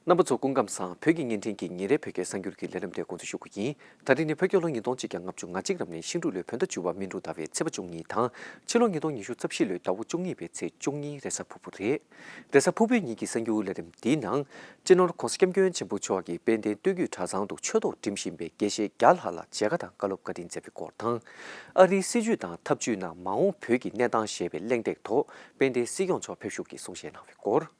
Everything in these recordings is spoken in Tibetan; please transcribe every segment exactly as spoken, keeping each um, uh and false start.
རྣམ་པ་ཚོ་སྐུ་ཁམས་བཟང་། བོད་ཀྱི་བརྙན་འཕྲིན་གྱི་ཉིན་རེའི་བོད་སྐད་གསར་འགྱུར་གྱི་ལས་རིམ་དེ་འགོ་འཛུགས་ཞུ་གི་ཡིན། ད་རིང་ནི་བོད་རྒྱལ་ལོ་ཉིས་སྟོང་གཅིག་བརྒྱ་ལྔ་བཅུ་ང་གཅིག་ལམ་སྣའི་ཤིང་འབྲུག་ལོའི་བོད་ཟླ་བཅུ་པ་སྨིན་དྲུག་ཟླ་བའི་ཚེས་པ་བཅུ་གཉིས་དང་། ཕྱི་ལོ་ཉིས་སྟོང་ཉི་ཤུ་རྩ་བཞི་ལོའི་ཟླ་བ་བཅུ་གཉིས་པའི་ཚེས་བཅུ་གཉིས་རེས་གཟའ་ཕུར་བུ་རེད། རེས་གཟའ་ཕུར་བུའི་ཉིན་གྱི་གསར་འགྱུར་ལས་རིམ་འདིའི་ནང་། སྤྱི་ནོར་༧གོང་ས་༧སྐྱབས་མགོན་ཆེན་པོ་མཆོག་གིས་དཔལ་ལྡན་སྟོད་རྒྱུད་གྲྭ་ཚང་དུ་ཆོས་ཐོག་འགྲིམ་བཞིན་པའི་དགེ་བཤེས་བརྒྱ་ལྷག་ལ་མཇལ་ཁ་དང་བཀའ་སློབ་བཀའ་དྲིན་སྩལ་བའི་སྐོར་དང་། ཨ་རིའི་སྲིད་བྱུས་དང་འཐབ་ཇུས་ནང་མ་འོངས་བོད་ཀྱི་གནས་སྟངས་ཞེས་པའི་གླེང་སྟེགས་ཐོག་དཔལ་ལྡན་སྲིད་སྐྱོང་མཆོག་ཕེབས་ཞུགས་ཀྱིས་གསུང་བཤད་གནང་བའི་སྐོར།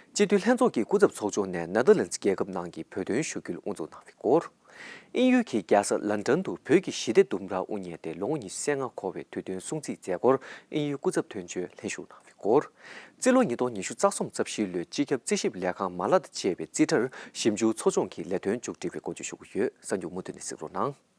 སྤྱི་འཐུས་ལྷན་ཚོགས་ཀྱི་སྐུ་ཚབ་ཚོགས་ཆུང་ནས་ནེ་དར་ལེནཌ་རྒྱལ་ཁབ་ནང་གི་བོད་དོན་ཞུ་སྐུལ་དབུ་འཛུགས་གནང་བའི་སྐོར། དབྱིན་ཡུལ་གྱི་རྒྱལ་ས་ལན་ཀྲན་དུ་བོད་ཀྱི་ཞི་བདེ་ལྡུམ་ར་དབུ་བརྙེས་ཏེ་ལོ་ངོ་ཉི་ཤུ་རྩ་ལྔ་འཁོར་བའི་དུས་སྟོན་སྲུང་བརྩིའི་མཛད་སྒོར་དབྱིན་ཡུལ་སྐུ་ཚབ་དོན་གཅོད་ལྷན་ཞུགས་གནང་བའི་སྐོར། རྩིས་ལོ་ཉིས་སྟོང་ཉི་ཤུ་རྩ་གསུམ་རྩ་བཞིའི་ལོའི་སྤྱི་ཁྱབ་རྩིས་ཞིབ་ལས་ཁང་མ་ལག་དང་བཅས་པའི་རྩིས་ཁྲར་ཞིབ་འཇུག་ཚོགས་ཆུང་གི་ལས་དོན་མཇུག་སྒྲིལ་བའི་སྐོར་བཅས་ཞུ་གི་ཡོད། གསར་འགྱུར་མུ་མཐུད་ནས་གཟིགས་རོགས་གནང་།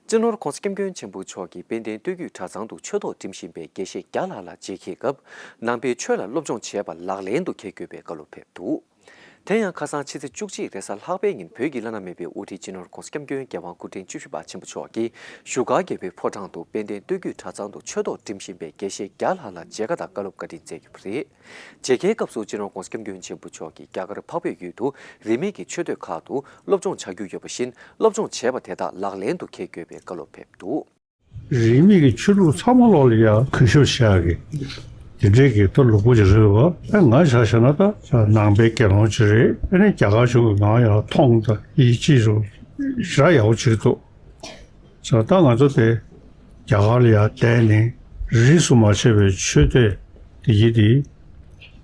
སྤྱི་ནོར་༧གོང་ས་༧སྐྱབས་མགོན་ཆེན་པོ་མཆོག་གིས་དཔལ་ལྡན་སྟོད་རྒྱུད་གྲྭ་ཚང་དུ་ཆོས་ཐོག་འགྲིམ་བཞིན་པའི་དགེ་བཤེས་བརྒྱ་ལྷག་ལ་མཇལ་ཁའི་སྐབས། ནང་པའི་ཆོས་ལ་སློབ་སྦྱོང་བྱེད་པ་ལག་ལེན་དུ་འཁེལ་དགོས་པའི་བཀའ་སློབ་ཕེབས་འདུག་དེ་ཡང་ཁ་སང་ཕྱི་ཚེས་བཅུ་གཅིག་རེས་གཟའ་ལྷག་པའི་ཉིན་བོད་ཀྱི་བླ་ན་མེད་པའི་དབུ་ཁྲིད་སྤྱི་ནོར་༧གོང་ས་༧སྐྱབས་མགོན་རྒྱལ་དབང་སྐུ་ཕྲེང་བཅུ་བཞི་པ་ཆེན་པོ་མཆོག་གིས་བཞུགས་སྒར་རྒྱལ་པོའི་ཕོ་བྲང་དུ་དཔལ་ལྡན་སྟོད་རྒྱུད་གྲྭ་ཚང་དུ་ཆོས་ཐོག་འགྲིམ་བཞིན་པའི་དགེ་བཤེས་བརྒྱ་ལྷག་ལ་མཇལ་ཁ་དང་བཀའ་སློབ་བཀའ་དྲིན་སྩལ་ཡོད་པ་རེད། མཇལ་ཁའི་སྐབས་སུ་སྤྱི་ནོར་༧གོང་ས་༧སྐྱབས་མགོན་ཆེན་པོ་མཆོག་གིས་རྒྱ་གར་འཕགས་པའི་ཡུལ་དུ་རིས་མེད་ཀྱི་ཆོས་སྡེ་ཁག་ཏུ་སློབ་སྦྱོང་བྱ་རྒྱུ་ཡོད་པ་བཞིན། སློབ་སྦྱོང་བྱས་པ་དེ་དག་ལག་ལེན་དུ་འཁེལ་དགོས་པའི་བཀའ་སློབ་ཕེབས་འདུག་རིས་མེད་ཀྱི་ཆོས་ལུགས་ཚང་མ་ལོག་ལ་ཡ་གུས་ཞབས་བྱ་གི། དེ་འདྲའི་གི་ད་ལུགས་པོ་ཅིག་རེད་བ། ཨ་ང་ཆ་བཞག་ན་ད་ནང་པའི་དགེ་སློང་ཅིག་རེད། ཨ་ནི་རྒྱ་གར་ཕྱོགས་ཀྱི་ང་ཡང་མཐོང་དང་ཡིད་ཆེས་རུ་ཞེ་དྲག་ཡག་པོ་ཅིག་འདུག་ས། ད་ང་ཚོ་དེ་རྒྱ་གར་ལ་ཡང་བསྡད་ནས་རིས་སུ་མ་ཆད་པའི་ཆོས་སྡེ་དེ་ཡིན་དེ།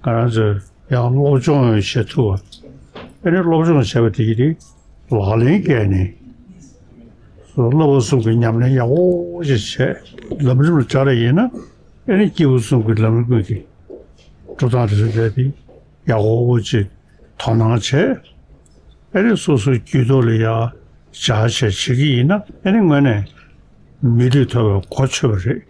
ང་རང་ཚོས་ཡང་སློབ་སྦྱོང་བྱེད་ཐུབ་པ། ཨ་ནི་སློབ་སྦྱོང་བྱས་པ་དེ་ཡིན་དེ་ལག་ལེན་བཀལ་ནས། བསླབ་པ་གསུམ་གྱི་ཉམས་ལེན་ཡག་པོ་ཞིག་བྱས། ལམ་རིམ་ལ་སྦྱར་བ་ཡིན་ན། ཨ་ནི་སྐྱེས་བུ་གསུམ་གྱི་ལམ་རིམ་ཀུན་གྱི་འགྲོ་སྟངས་དེ་ཚོ་རྦད་དེ་ཡག་པོ་ཅིག་དོ་སྣང་བྱས། ཨ་ནི་སོ་སོའི་རྒྱུད་ཐོག་ལ་ཡ་བཞག་བྱས་བྱེད་ཀྱི་ཡིན་ན། ཨ་ནི་དངོས་གནས་མི་ལུས་ཐོབ་པའི་གོ་ཆོད་པ་རེད།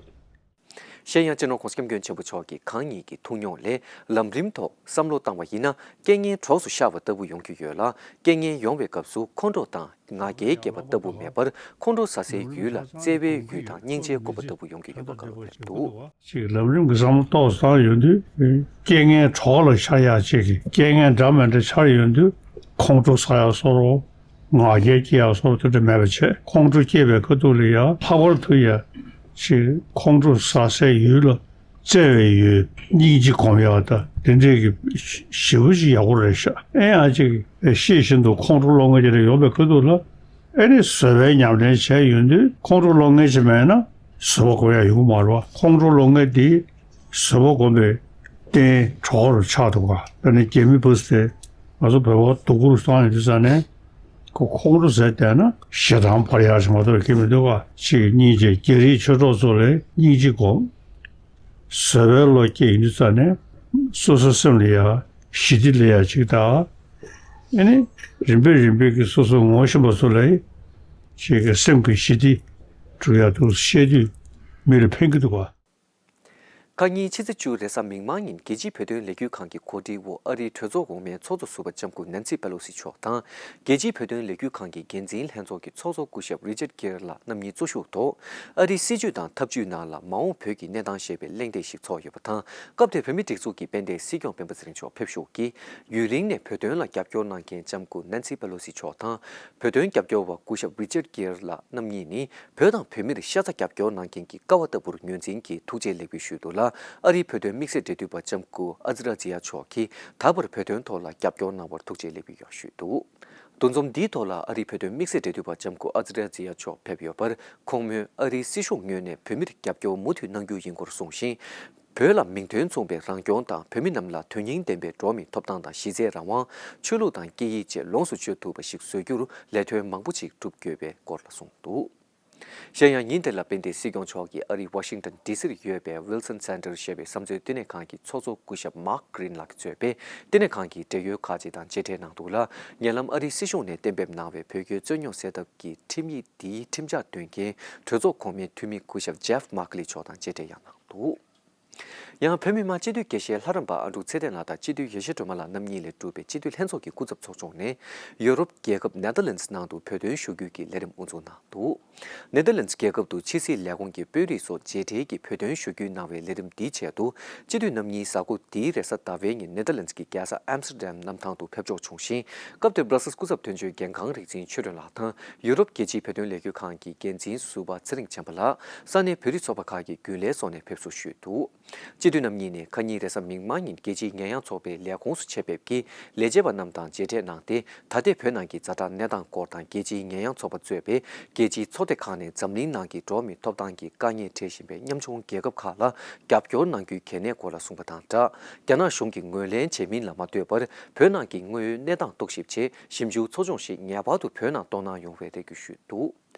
གཞན་ཡང་སྤྱི་ནོར་༧གོང་ས་༧སྐྱབས་མགོན་ཆེན་པོ་མཆོག་གིས་གང་ཉིད་ཀྱི་ཐུགས་མྱོང་ལས་ལམ་རིམ་ཐོག་བསམ་བློ་བཏང་བ་ཡིན་ན། རྐྱེན་ངན་གྲོགས་སུ་ཤར་བ་ལྟ་བུ་ཡོང་རྒྱུ་ཡོད་ལ། རྐྱེན་ངན་ཡོང་བའི་སྐབས་སུ་ཁོང་ཁྲོ་དང་ང་རྒྱལ་སྐྱེ་བ་ལྟ་བུ་མེད་པར། ཁོང་ཁྲོ་ཟ་སའི་ཡུལ་ལ་བརྩེ་བའི་ཡུལ་དང་སྙིང་རྗེའི་སྐུད་པ་ལྟ་བུ་ཡོང་རྒྱུ་ཡོད་པ་བཀའ་སློབ་ཕེབས་འདུག་ཅིག་ལམ་རིམ་གྱི་བསམ་བློ་ཏོག་ཙམ་ཡོང་དུས། རྐྱེན་ངན་གྲོགས་ལ་ཤར་ཡག་ཅིག་གི་རྐྱེན་ངན་འདྲ་མི་འདྲ་ཤར་ཡོང་དུས། ཁོང་ཁྲོ་ཟ་ཡག་བཟོ་འདྲ། ང་རྒྱལ་སྐྱེ་ཡག་བཟོ་འདྲ་དེ་འདྲ་མེད་པ་བྱས། ཁོང་ཁྲོ་སྐྱེས་པའི་ཁ་ཐུག་ལ་ཡ་ལྷག་པར་དུ་ཡ་ཅིག་ཁོང་ཁྲོ་ཟ་སའི་ཡུལ་ལ་བརྩེ་བའི་ཡུལ། སྙིང་རྗེ་སྒོམ་ཡག་དང་དེ་འདྲའི་གི་ཞེ་པོ་ཅིག་ཡག་པོ་རེད་ཤག་ཨེ་ཡང་ཅིག་ཤེས་བཞིན་དུ་ཁོང་ཁྲོ་བློ་ངན་དེ་འདྲ་ཡོང་བའི་ཁ་ཐུག་ལ། ཨེ་ནི་བཟོད་པའི་ཉམས་ལེན་བྱས་ཡོང་དུས་ཁོང་ཁྲོ་བློ་ངན་ཅིག་མེད་ན་བཟོད་པ་སྒོམ་ཡག་ཡོང་གི་མ་རེད་བ། ཁོང་ཁྲོ་བློ་ངན་འདི་བཟོད་པ་སྒོམ་པའི་རྟེན་གྲོགས་རུ་ཆགས་འདུག་ག་ད་ནི་རྒྱ་མི་བུ་སི་དེ་ང་ཚོ་བོད་པ་སྡུག་གུ་རུ་བཏང་ཡོང་དུས་ཙ་ནས། ཁོ་ཁོང་ཁྲོ་ཟ་བསྡད་ན་ཞེ་སྡང་འཕར་ཡག་ཞིག་མ་གཏོགས་སྐྱེ་མི་འདུག་ག་ཅིག་སྙིང་རྗེ། རྒྱ་རིགས་ཆོས་གྲོགས་ཚོ་ལ་སྙིང་རྗེ་སྒོམ། བཟོད་པའི་བློ་སྐྱེ་ཡོང་དུས་ཙ་ནས་སོ་སོའི་སེམས་ལ་ཡ་ཞི་བདེ་སླེབས་ཡག་ཅིག་དང་། ཨེ་ནི་རིམ་པས་རིམ་པས་ཀྱི་སོ་སོ་ངོ་ཤེས་པ་ཚོ་ལ་ཅིག་གི་སེམས་ཀྱི་ཞི་བདེ་སྒྲུབ་ཡག་འདུག་བཤད་དུས་མི་ལ་ཕན་གྱི་འདུག་ག་ཁ་ཉིན་ཕྱི་ཚེས་བཅུ་རེས་གཟའ་མིག་དམར་ཉིན་རྒྱལ་སྤྱིའི་བོད་དོན་ལས་འགུལ་ཁང་གི་གོ་སྒྲིག་འོག་ཨ་རིའི་གྲོས་ཚོགས་འོག་མའི་ཚོགས་གཙོ་ཟུར་པ་ལྕམ་སྐུ་ནན་སི་པེ་ལོ་སི་མཆོག་དང་། རྒྱལ་སྤྱིའི་བོད་དོན་ལས་འགུལ་ཁང་གི་འགན་འཛིན་ལྷན་ཚོགས་ཀྱི་ཚོགས་གཙོ་སྐུ་ཞབས་རི་ཅར་གྷེར་ལགས་རྣམ་གཉིས་གཙོ་བཞུགས་ཐོག་ཨ་རིའི་སྲིད་བྱུས་དང་འཐབ་ཇུས་ནང་ལ་མ་འོངས་བོད་ཀྱི་གནས་སྟངས་ཞེས་པའི་གླེང་སྟེགས་ཤིག་ཚོགས་ཡོད་པ་དང་། སྐབས་དེར་བོད་མིའི་སྒྲིག་འཛུགས་ཀྱི་དཔལ་ལྡན་སྲིད་སྐྱོང་སྤེན་པ་ཚེ་རིང་མཆོག་ཕེབས་ཞུགས་ཀྱིས། ཡུན་རིང་ནས་བོད་དོན་ལ་རྒྱབ་སྐྱོར་གནང་མཁན་ལྕམ་སྐུ་ནན་སི་པེ་ལོ་སི་མཆོག་དང་། བོད་དོན་རྒྱབ་སྐྱོར་བ་སྐུ་ཞབས་རི་ཅར་གྷེར་ལགས་རྣམ་གཉིས་ནི། བོད་དང་བོད་མིར་ཤ་ཚ་རྒྱབ་སྐྱོར་གནང་མཁན་གྱི་ཀ་བ་ལྟ་བུར་ངོས་འཛིན་གྱིས་ཐུགས་རྗེ་ལེགས་འབུལ་ཞུས་འདུག་ལ། ཨ་རིའི་བོད་དོན་དམིགས་བསལ་འབྲེལ་མཐུད་པ་ལྕམ་སྐུ་ཨ་ཛི་ར་ཛི་ཡ་མཆོག་གིས་ད་བར་བོད་དོན་ཐོག་ལ་རྒྱབ་སྐྱོར་གནང་བར་ཐུགས་རྗེ་ལེགས་འབུལ་ཡང་ཞུས་འདུག་འདུ་འཛོམས་འདིའི་ཐོག་ལ་ཨ་རིའི་བོད་དོན་དམིགས་བསལ་འབྲེལ་མཐུད་པ་ལྕམ་སྐུ་ཨ་ཛི་ར་ཛི་ཡ་མཆོག་ཕེབས་ཡོད་པར། ཁོང་མོས་ཨ་རིའི་སྲིད་གཞུང་ངོས་ནས་བོད་མིར་རྒྱབ་སྐྱོར་མུ་མཐུད་གནང་རྒྱུ་ཡིན་སྐོར་གསུངས་ཤིང་། བོད་ལ་མིང་དོན་མཚུངས་པའི་རང་སྐྱོང་དང་། བོད་མི་རྣམས་ལ་དོན་སྙིང་ལྡན་པའི་འགྲོ་བ་མིའི་ཐོབ་ཐང་དང་། གཞི་རྩའི་རང་དབང་། ཆོས་ལུགས་དང་སྐད་ཡིག་བཅས་ལོངས་སུ་སྤྱོད་ཐུབ་པ་ཞིག་བཟོ་རྒྱུར་ལས་དོན་མང་པོ་ཞིག་བསྒྲུབ་དགོས་པའི་སྐོར་ལ་གསུངས་འདུག་གཞན་ཡང་ཉིན་དེ་ལ་དཔལ་ལྡན་སྲིད་སྐྱོང་མཆོག་གིས་ཨ་རིའི་ཝ་ཤིང་ཏོན་ཌི་སིར་ཡོད་པའི་Wilson Center ཞེས་པའི་བསམ་མཛོད་བསྟི་གནས་ཁང་གི་ཚོགས་གཙོ་སྐུ་ཞབས་Mark Green ལགས་ཀྱིས་གཙོས་པའི་བསྟི་གནས་ཁང་གི་འབྲེལ་ཡོད་ཁག་ཅིག་དང་མཇལ་འཕྲད་གནང་འདུག་ལ། ཉེ་ལམ་ཨ་རིའི་སྲིད་གཞུང་ནས་གཏན་འབེབས་གནང་བའི་བོད་སྐྱོད་རྩོད་རྙོག་སེལ་ཐབས་ཀྱི་ཁྲིམས་ཡིག་དེའི་ཁྲིམས་འཆར་འདོན་མཁན་གྲོས་ཚོགས་གོང་མའི་འཐུས་མི་སྐུ་ཞབས་Jeff Merkley མཆོག་དང་མཇལ་འཕྲད་ཡང་གནང་འདུག་ཡང་བོད་མི་མང་སྤྱི་འཐུས་དགེ་བཤེས་ལྷ་རམས་པ་ཨ་འབྲུག་ཚེ་བརྟན་ལགས་དང་སྤྱི་འཐུས་ཡེ་ཤེས་སྒྲོལ་མ་ལགས་རྣམ་གཉིས་ལས་གྲུབ་པའི་སྤྱི་འཐུས་ལྷན་ཚོགས་ཀྱི་སྐུ་ཚབ་ཚོགས་ཆུང་ནས་ཡོ་རོབ་རྒྱལ་ཁབ་ནེ་དར་ལན་ཛི་ནང་དུ་བོད་དོན་ཞུ་སྐུལ་གྱི་ལས་རིམ་དབུ་འཛུགས་གནང་འདུག་ནེ་དར་ལན་ཛི་རྒྱལ་ཁབ་ཏུ་ཕྱི་སྲིད་ལས་ཁུངས་ཀྱི་དཔོན་རིགས་སོགས་མཇལ་འཕྲད་ཀྱིས་བོད་དོན་ཞུ་སྐུལ་གནང་བའི་ལས་རིམ་འདིའི་ཆེད་དུ་སྤྱི་འཐུས་རྣམ་གཉིས་གཟའ་འཁོར་འདིའི་རེས་གཟའ་ཟླ་བའི་ཉིན་ནེ་དར་ལན་ཛི་གི་རྒྱལ་ས་ཨམ་སི་ཏྲ་ཌམ་གནམ་ཐང་དུ་ཕེབས་འབྱོར་བྱུང་ཞིང་། སྐབས་དེར་སྦྲ་སེལ་སི་སྐུ་ཚབ་དོན་གཅོད་རྒན་ཁང་རིག་འཛིན་ཆོས་སྒྲོན་ལགས་དང་ཡུ་རོབ་རྒྱལ་སྤྱིའི་བོད་དོན་ལས་འགུལ་ཁང་གི་འགན་འཛིན་ཟུར་པ་ཚེ་རིང་བྱམས་པ་ལགས། ས་གནས་བོད་རིགས་ཚོགས་པ་ཁག་གི་རྒྱུན་ལས་སོགས་ནས་ཕེབས་བསུ་ཞུས་འདུག་སྤྱི་འཐུས་རྣམ་གཉིས་ནས་ཁ་ཉིན་རེས་གཟའ་མིག་དམར་ཉིན་རྒྱལ་སྤྱིའི་ཉེས་ཡངས་ཚོགས་པའི་ལས་ཁུངས་སུ་ཆེད་ཕེབས་ཀྱིས་ལས་བྱེད་པ་རྣམས་དང་མཇལ་འཕྲད་གནང་སྟེ། ད་ལྟའི་བོད་ནང་གི་ཛ་དྲག་གནས་སྟངས་སྐོར་དང་། རྒྱལ་སྤྱིའི་ཉེས་ཡངས་ཚོགས་པ་གཙོས་པའི་རྒྱལ་སྤྱིའི་ཚོགས་སྡེ་ཁག་ནས་འཛམ་གླིང་ནང་གི་འགྲོ་བ་མིའི་ཐོབ་ཐང་གི་དཀའ་ངལ་འཕྲད་བཞིན་པའི་ཉམ་ཆུང་རྒྱལ་ཁབ་ཁག་ལ་རྒྱབ་སྐྱོར་གནང་རྒྱུའི་གལ་གནད་སྐོར་ལ་གསུངས་པ་དང་སྦྲགས། རྒྱ་ནག་གཞུང་གིས་ངོས་ལེན་བྱེད་མིན་ལ་མ་ལྟོས་པར། བོད་ནང་གི་དངོས་ཡོད་གནས་སྟངས་རྟོག་ཞིབ་ཆེད་ཞིབ་འཇུག་ཚོགས་ཆུང་ཞིག་ངེས་པར་དུ་བོད་ནང་གཏོང་གནང་ཡོང་བའི་རེ་སྐུལ་ཞུས་འདུག་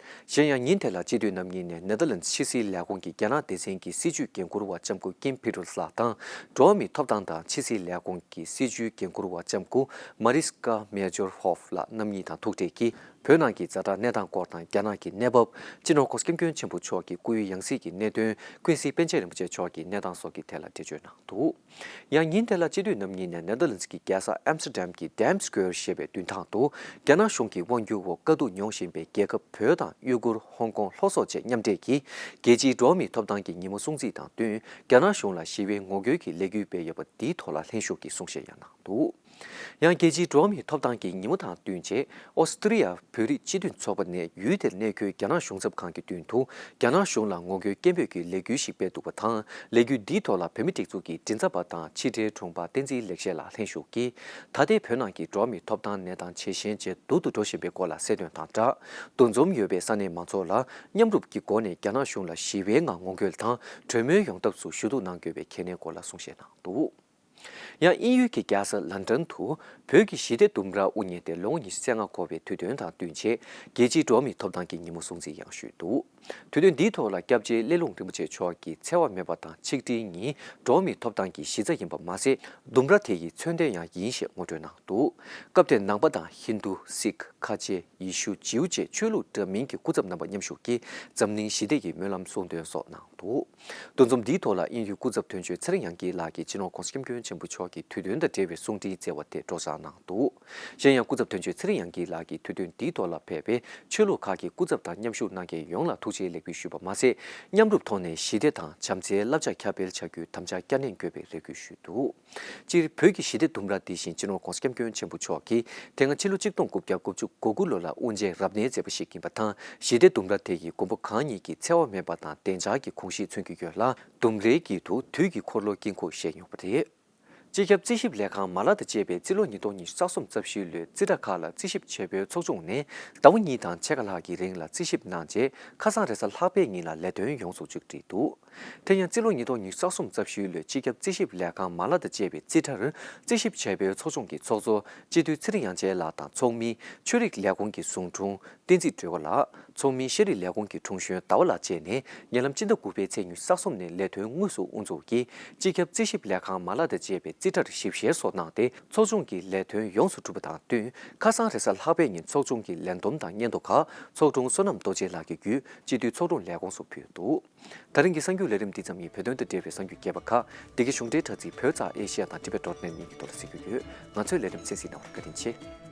གཞན་ཡང་ཉིན་དེ་ལ་སྤྱི་འཐུས་རྣམ་གཉིས་ནས་ནེ་དར་ལན་ཛི་ཕྱི་སྲིད་ལས་ཁུངས་ཀྱི་རྒྱ་ནག་སྡེ་ཚན་གྱི་སྲིད་བྱུས་འགན་འཁུར་བ་ལྕམ་སྐུ་ཀིམ་ཕི་ཊར་སི་ལགས་དང་། འགྲོ་བ་མིའི་ཐོབ་ཐང་དང་ཕྱི་སྲིད་ལས་ཁུངས་ཀྱི་སྲིད་བྱུས་འགན་འཁུར་བ་ལྕམ་སྐུ་མ་རི་སི་ཀ་མེ་ཇོར་ཧོབ་ལགས་རྣམ་གཉིས་དང་ཐུག་འཕྲད་ཀྱིས། བོད་ནང་གི་ཛ་དྲག་གནས་སྟངས་སྐོར་དང་། རྒྱ་ནག་གི་གནས་བབ། སྤྱི་ནོར་༸གོང་ས་༸སྐྱབས་མགོན་ཆེན་པོ་མཆོག་གི་སྐུའི་ཡང་སྲིད་ཀྱི་གནད་དོན། ཀུན་གཟིགས་པཎ་ཆེན་རིན་པོ་ཆེ་མཆོག་གི་གནས་སྟངས་སོགས་ཀྱི་ཐད་ལ་འགྲེལ་བརྗོད་གནང་འདུག་ཡང་ཉིན་དེ་ལ་སྤྱི་འཐུས་རྣམ་གཉིས་ནས་ནེ་དར་ལན་ཛི་གི་རྒྱལ་ས་ཨམ་སི་ཏྲ་ཌམ་གྱི་ཌེམ་སི་ཀོ་ཝེར་ཞེས་པའི་མདུན་ཐང་དུ། རྒྱ་ནག་གཞུང་གི་དབང་སྒྱུར་འོག་དཀའ་སྡུག་མྱོང་བཞིན་པའི་རྒྱལ་ཁབ་བོད་དང་། ཡུ་གུར། ཧོང་ཀོང་། ལྷོ་སོག་བཅས་མཉམ་འབྲེལ་གྱིས། རྒྱལ་སྤྱིའི་འགྲོ་བ་མིའི་ཐོབ་ཐང་གི་ཉིན་མོ་སྲུང་བརྩི་དང་བསྟུན། རྒྱ་ནག་གཞུང་ལ་ཞི་བའི་ངོ་རྒོལ་གྱི་ལས་འགུལ་སྤེལ་ཡོད་པ་འདིའི་ཐོག་ལ་ལྷན་ཞུགས་ཀྱིས་གསུང་བཤད་ཡང་གནང་འདུག་ཡང་རྒྱལ་སྤྱིའི་འགྲོ་བ་མིའི་ཐོབ་ཐང་གི་ཉིན་མོ་དང་བསྟུན་ཆེད། ཨོ་སི་ཏྲི་ཡ་བོད་རིགས་སྤྱི་མཐུན་ཚོགས་པ་ནས་ཡུལ་དེར་གནས་འཁོད་རྒྱ་ནག་གཞུང་ཚབ་ཁང་གི་མདུན་དུ། རྒྱ་ནག་གཞུང་ལ་ངོ་རྒོལ་སྐད་འབོད་ཀྱི་ལས་འགུལ་ཞིག་སྤེལ་འདུག་པ་དང་། ལས་འགུལ་འདིའི་ཐོག་ལ་བོད་མི་སྒྲིག་འཛུགས་ཀྱི་མགྲིན་ཚབ་པ་དང་ཕྱི་དྲིལ་དྲུང་འཕར་བསྟན་འཛིན་ལེགས་བཤད་ལགས་ལྷན་ཞུགས་ཀྱིས། ད་ལྟའི་བོད་ནང་གི་འགྲོ་བ་མིའི་ཐོབ་ཐང་གནས་སྟངས་ཇེ་ཞན་ཇེ་སྡུག་ཏུ་འགྲོ་བཞིན་པའི་སྐོར་ལ་གསལ་སྟོན་དང་སྦྲགས། འདུ་འཛོམས་ཡོད་པའི་ས་གནས་མང་ཚོགས་ལ་མཉམ་རུབ་ཀྱི་སྒོ་ནས་རྒྱ་ནག་གཞུང་ལ་ཞི་བའི་ངང་ངོ་རྒོལ་དང་གྲོས་མོལ་ཡོང་ཐབས་སུ་ཞུ་གཏུག་གནང་དགོས་པའི་གལ་གནད་སྐོར་ལ་གསུང་བཤད་གནང་འདུག་ཡང་དབྱིན་ཡུལ་གྱི་རྒྱལ་ས་ལན་ཀྲན་དུ་བོད་ཀྱི་ཞི་བདེ་ལྡུམ་ར་དབུ་བརྙེས་ཏེ་ལོ་ངོ་ཉི་ཤུ་རྩ་ལྔ་འཁོར་བའི་དུས་སྟོན་དང་བསྟུན་ཆེད། རྒྱལ་སྤྱིའི་འགྲོ་བ་མིའི་ཐོབ་ཐང་གི་ཉིན་མོ་སྲུང་བརྩི་ཡང་ཞུས་འདུག་དུས་སྟོན་འདིའི་ཐོག་ལ་སྐྱབས་རྗེ་སླེ་ལུང་རིན་པོ་ཆེ་མཆོག་གིས་འཚེ་བ་མེད་པ་དང་ཆིག་སྒྲིལ་གཉིས་འགྲོ་བ་མིའི་ཐོབ་ཐང་གི་གཞི་རྩ་ཡིན་པ་མ་ཟད། ལྡུམ་ར་དེ་ཡི་མཚོན་རྟེན་ཡང་ཡིན་ཞེས་ངོ་སྤྲོད་གནང་འདུག་སྐབས་དེར་ནང་པ་དང་ཧིན་རྡུ། སིག་ཁ་ཆེ། ཡེ་ཤུ། ཇིའུ་བཅས་ཆོས་ལུགས་འདྲ་མིན་གྱི་སྐུ་ཚབ་རྣམ་པ་མཉམ་ཞུགས་ཀྱིས་འཛམ་གླིང་ཞི་བདེ་ཡི་སྨོན་ལམ་གསུང་འདོན་སོགས་གནང་འདུག་འདུ་འཛོམས་འདིའི་ཐོག་ལ་དབྱིན་ཡུལ་སྐུ་ཚབ་དོན་གཅོད་ཚེ་རིང་དབྱངས་སྐྱིད་ལགས་ཀྱིས་སྤྱི་ནོར་༸གོང་ས་༸སྐྱབས་མགོན་ཆེན་པོ་མཆོག་གི་དུས་སྟོན་དང་འབྲེལ་བའི་གསུང་འཕྲིན་བསྩལ་བ་དེ་སྒྲོག་སྦྱང་གནང་འདུག་གཞན་ཡང་སྐུ་ཚབ་དོན་གཅོད་ཚེ་རིང་དབྱངས་སྐྱིད་ལགས་ཀྱིས་དུས་སྟོན་འདིའི་ཐོག་ལ་ཕེབས་པའི་ཆོས་ལུགས་ཁག་གི་སྐུ་ཚབ་དང་མཉམ་ཞུགས་གནང་མཁན་ཡོངས་ལ་ཐུགས་རྗེ་ལེགས་འབུལ་ཞུས་པ་མ་ཟད། མཉམ་རུབ་ཐོག་ནས་ཞི་བདེ་དང་བྱམས་བརྩེའི་བསླབ་བྱ་ཁྱབ་སྤེལ་བྱ་རྒྱུའི་དམ་བཅའ་བསྐྱར་ནན་དགོས་པའི་རེ་སྐུལ་ཞུས་འདུག་སྤྱིར་བོད་ཀྱི་ཞི་བདེ་ལྡུམ་ར་འདི་བཞིན་སྤྱི་ནོར་༸གོང་ས་༸སྐྱབས་མགོན་ཆེན་པོ་མཆོག་གིས་དེ་སྔ་ཕྱི་ལོ་ཆིག་སྟོང་དགུ་བརྒྱ་དགུ་བཅུ་གོ་དགུ་ལོ་ལ་དབུ་འབྱེད་རབ་གནས་མཛད་པ་ཞིག་ཡིན་པ་དང་། ཞི་བདེ་ལྡུམ་ར་དེ་ཡི་མགོན་པོ་གང་ཉིད་ཀྱི་འཚེ་བ་མེད་པ་དང་བདེ་འཇགས་ཀྱི་དགོངས་གཞི་མཚོན་གྱི་ཡོད་ལ། ལྡུམ་རའི་དཀྱིལ་དུ་དུས་ཀྱི་འཁོར་ལོ་དཀྱིལ་འཁོར་ཞེས་ཡོད་པ་རེད། སྤྱི་ཁྱབ་རྩིས་ཞིབ་ལས་ཁང་མ་ལག་དང་བཅས་པས་རྩིས་ལོ་ཉིས་སྟོང་ཉི་ཤུ་རྩ་གསུམ་རྩ་བཞིའི་ལོའི་རྩིས་ཁྲ་ཁག་ལ་རྩིས་ཞིབ་བྱེད་པོའི་ཚོགས་ཆུང་ནས་ཟླ་བ་གཉིས་དང་ཕྱེད་ཀ་ལྷག་གི་རིང་ལ་རྩིས་ཞིབ་གནང་རྗེས། ཁ་སང་རེས་གཟའ་ལྷག་པའི་ཉིན་ལ་ལས་དོན་ཡོངས་སུ་མཇུག་བསྒྲིལ་འདུག་དེ་ཡང་རྩིས་ལོ་ཉིས་སྟོང་ཉི་ཤུ་རྩ་གསུམ་རྩ་བཞིའི་ལོའི་སྤྱི་ཁྱབ་རྩིས་ཞིབ་ལས་ཁང་མ་ལག་དང་བཅས་པའི་རྩིས་ཁྲར་རྩིས་ཞིབ་བྱེད་པའི་ཚོགས་ཆུང་གི་ཚོགས་གཙོ་སྤྱི་འཐུས་ཚེ་རིང་དབྱངས་ཅན་ལགས་དང་། ཚོགས་མིའི་ཆོས་རིག་ལས་ཁུངས་ཀྱི་ཟུང་དྲུང་བསྟན་འཛིན་སྒྲོལ་དཀར་ལགས། ཚོགས་མིའི་ཤེས་རིག་ལས་ཁུངས་ཀྱི་དྲུང་གཞོན་ཟླ་བ་ལགས་བཅས་ནས། ཉེ་ལམ་སྤྱི་ཟླ་དགུ་པའི་ཚེས་ཉི་ཤུ་རྩ་གསུམ་ནས་ལས་དོན་དངོས་སུ་དབུ་འཛུགས་ཀྱིས། སྤྱི་ཁྱབ་རྩིས་ཞིབ་ལས་ཁང་མ་ལག་དང་བཅས་པའི་རྩིས་ཁྲར་ཞིབ་བཤེར་སོགས་གནང་སྟེ། ཚོགས་ཆུང་གི་ལས་དོན་ཡོངས་སུ་གྲུབ་པ་དང་བསྟུན། ཁ་སང་རེས་གཟའ་ལྷག་པའི་ཉིན་ཚོགས་ཆུང་གི་ལས་བསྡོམས་དང་སྙན་ཐོ་ཁག་ཚོགས་དྲུང་བསོད་ནམས་རྡོ་རྗེ་ལགས་ཀྱི་བརྒྱུད་སྤྱི་འཐུས་ཚོགས་དྲུང་ལས་ཁུངས་སུ་ཕུལ་འདུག་ད་རིང་གི་གསར་འགྱུར་ལས་རིམ་འདི་ཙམ་ཡིན། བོད་དོན་དང་འབྲེལ་བའི་གསར་འགྱུར་རྒྱས་པ་ཁག་འདི་གའི་གཞུང་འབྲེལ་དྲ་ཚིགས་བོད་ཙག་ཨེ་ཤི་ཡ་དང་Tibet dot net གཉིས་ཀྱི་ཐོག་ལ་གཟིགས་རྒྱུ་ཡོད། ང་ཚོའི་ལས་རིམ་གསན་གཟིགས་གནང་བར་བཀའ་དྲིན་ཆེ།